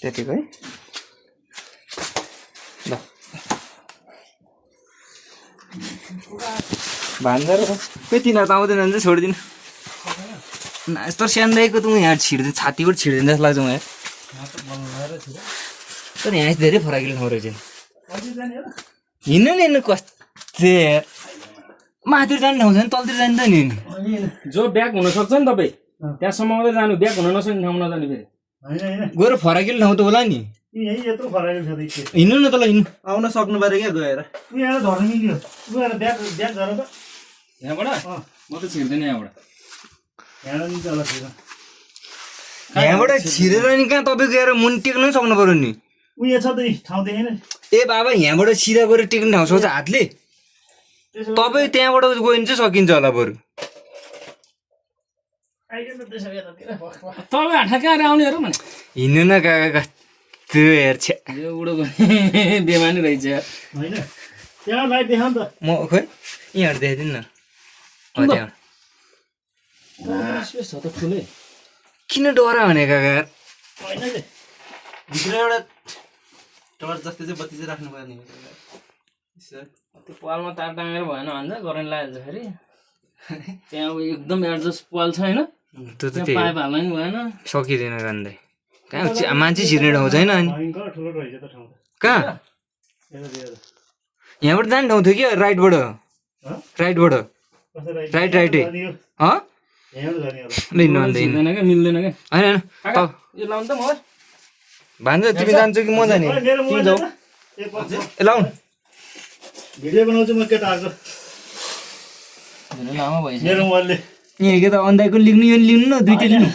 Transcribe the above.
त्यतिको है ल भान्जा र खै तिनीहरू त आउँदैन भने चाहिँ छोडिदिनु यस्तो सानदेखिको त म यहाँ छिर्दिनु छातीबाट छिर्दिनु जस्तो लाग्छ मलाई तर यहाँ धेरै फराकिलो ठाउँ रहेछ हिँड्नु नि हिँड्नु कस्तो माथितिर जाने ठाउँ छ नि तलतिर जाने त नि जो ब्याग हुनसक्छ नि तपाईँ त्यहाँसम्म मात्रै जानु ब्याग हुन नसक्ने ठाउँमा नजानु फेरि गएर फराकिलो ठाउँ त होला नि यत्रो फराकिलो छ हिँड्नु न तल हिँड्नु आउन सक्नु पऱ्यो क्या गएर यहाँ झर्नु मिल्यो ब्याग ब्याग झर त यहाँबाट म त छिर्दैन यहाँबाट यहाँ नि तल छिर यहाँबाट छिरेर नि कहाँ तपाईँ गएर मुनि टेक्नु पनि सक्नु पर्यो नि उयो छ त ठाउँ देखेन ए बाबा यहाँबाट सिधा गएर टेक्ने ठाउँ सक्छ हातले तपाईँ त्यहाँबाट गयो भने चाहिँ सकिन्छ होला बरु तपाईँ हाठा कहाँ आउनेहरू भने हिँड्नु न काका त्यो हेर्छ यो बुढो बेमानी रहेछ होइन त्यहाँ लाइट देखाउ नि त म खोइ यहाँहरू देखाइदिनु न त्यहाँ स्पेस छ त ठुलै किन डरा भने काका होइन नि भित्र एउटा टर्च जस्तै चाहिँ बत्ती चाहिँ राख्नु पर्ने त्यो पालमा तार टाँगेर भएन भन्छ करेन्ट लगाइहाल्छ फेरि त्यहाँ अब एकदम एडजस्ट पाल छ होइन त्यो त त्यहाँ त्यही पाइप हाल्न नि भएन सकिँदैन गान्दै कहाँ मान्छे छिर्ने ठाउँ छैन अनि भयङ्कर ठुलो रहेछ त ठाउँ कहाँ त यहाँबाट जाने ठाउँ थियो क्या राइटबाट राइटबाट राइट राइटै अँ हिँड्नु भन्दा हिँड्नु छिर्दैन क्या मिल्दैन क्या होइन काका, यो लाउनु त मगर भान्जा तिमी जान्छौ कि म जाने मेरो तिमी मोबाइल जाऊ ए लाउनु भिडियो बनाउँछु म केटाहरूको धेरै लामो भइसक्यो मेरो मोबाइलले यहाँ के त अन्दाइको लिनु यो लिनु न दुइटै लिनु